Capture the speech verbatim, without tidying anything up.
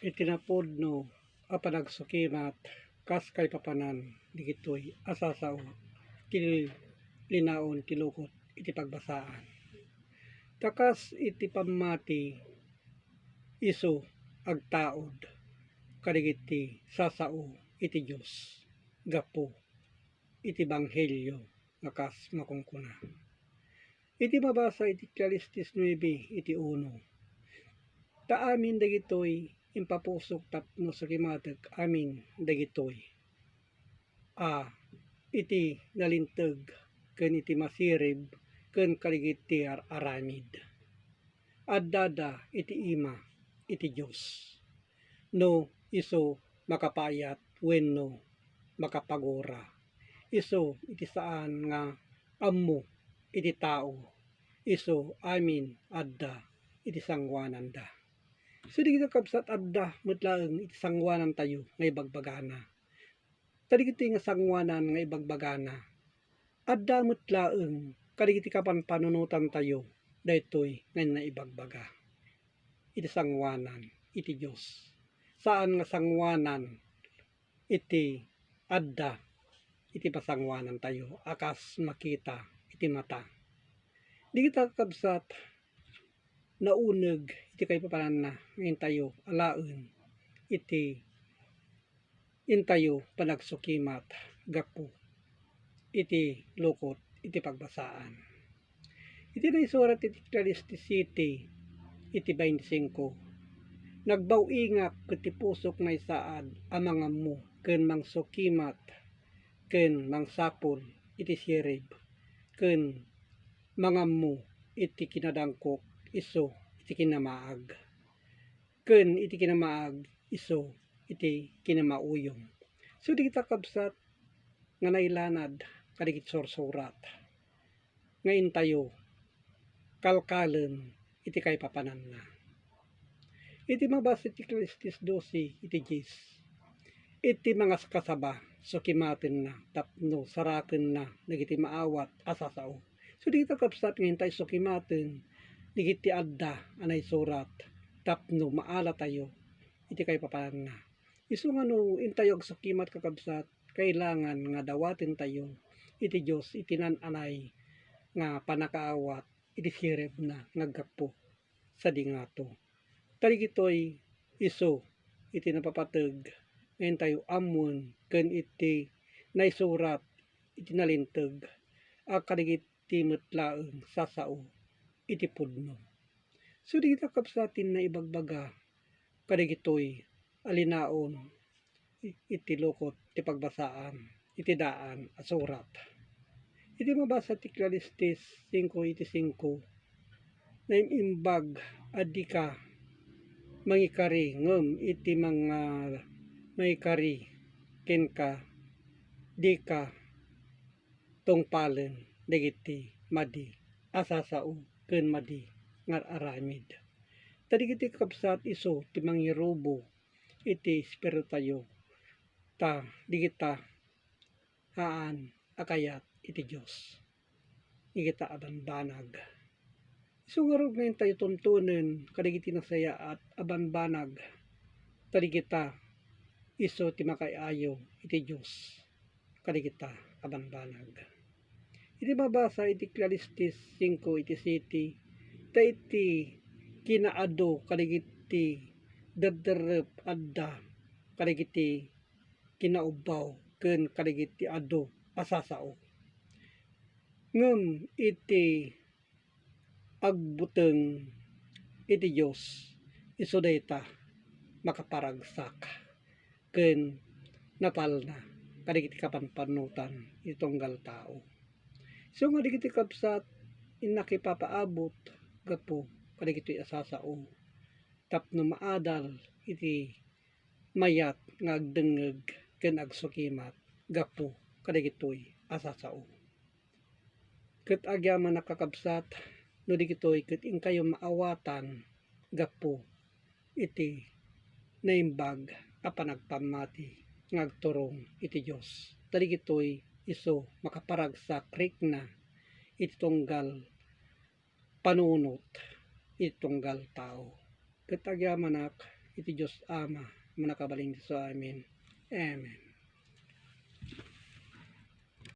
Iti napudno a panagsukimat kas kaipapanan dagitoy a sasao ti linaon ti lukot iti pagbasaan. Ta kas iti pammati, isu agtaud kadagiti sasao iti Dios gapu iti ebanghelio nga kas makunkuna. Iti mabasa iti Eclesiastes nuebe iti uno, ta amin dagitoy impapusok tapno sukimatek amin dagitoy a iti nalinteg ken iti masirib ken kadagiti ar-aramid. Addada iti ima iti Dios. No isu makapaayat wenno makapagura. Isu iti saan nga ammo iti tao, isu amin adda iti sangoananda. So, dagiti kakabsat, adda met laeng iti sangoanantayo nga ibagbagana. Ta dagiti nga sangoanan nga ibagbagana, adda met laeng kadagiti kapanpanunotantayo daytoy nga naibagbaga iti sangoanan iti Dios. Saan nga sangoanan iti adda iti pasangoanantayo a kas makita iti mata. Dagita, kakabsat, nauneg iti kaipapananna nga intayo alaen iti intayo panagsukimat gapu iti lukot iti pagbasaan. Iti naisurat iti Eclesiastes siete iti baintisingko, nagbaw-ingak ket ti pusok maisaad a mangammo ken mangsukimat ken mangsapul iti sirib ken mangammo iti kinadangkok isu iti kinamaag, ken iti kinamaag isu iti kinamauyong. So, dagita, kabsat, nga nailanad kadagiti sursurat nga intayo kalkalen iti kaipapananna. Iti mabasa iti Eclesiastes doce iti dies, iti mangaskasaba, sukimatenna tapno sarakenna dagiti maawat a sasao. So, dagita, kabsat, nga intayo sukimaten dagiti adda a naisurat tapno maalatayo iti kaipapananna. Isu nga no intayo agsukimat, kakabsat, kailangan nga dawatentayo iti Dios iti naan-anay nga pannakaawat iti siribna nga aggapu sadi ngato. Ta dagitoy isu iti napapateg nga intayo ammoen ken iti naisurat iti nalinteg a kadagiti met laeng sasao iti pudno. So, dagita, kabsat, ti naibagbaga kadagitoy a linaon iti lukot ti pagbasaan iti daan a surat. Iti mabasa ti Eclesiastes singko iti singko, naim-imbag a dika mangikari ngem iti manga-, mangikari kenka, dika tungpalen dagiti madi a sasao ken madi nga ar-aramid. Ta dagiti, kakabsat, isu ti mangirubo iti espiritutayo, ta dagita haan a kayat iti Dios. Dagita a banbanag. Isu ngarud nga intayo tuntunen kadagiti nasayaat a banbanag, ta dagita isu ti makaay-ayo iti Dios kadagita a banbanag. Iti mabasa iti Eclesiastes singko iti siete, ta iti kinaadu kadagiti derderrep adda kadagiti kinaubbaw ken kadagiti adu a sasao. Ngem iti agbuteng iti Dios, isu dayta makaparagsak ken natalna kadagiti kapanpanunotan iti tunggal tao. Isu nga dagiti kabsat, innak ipapaabut gapu kadagitoy a sasao tapno maadal iti mayat nga agdengngeg ken agsukimat gapu kadagitoy a sasao. Ket agyamanak, kakabsat, no dagitoy ket inkayo maawatan gapu iti naimbag a panagpammati nga agturong iti Dios. Ta dagitoy isu makaparagsak rikna iti tunggal panunot iti tunggal tao. Ket agyamanak, iti Dios Ama, a mannakabalin isu. Amen. Amen.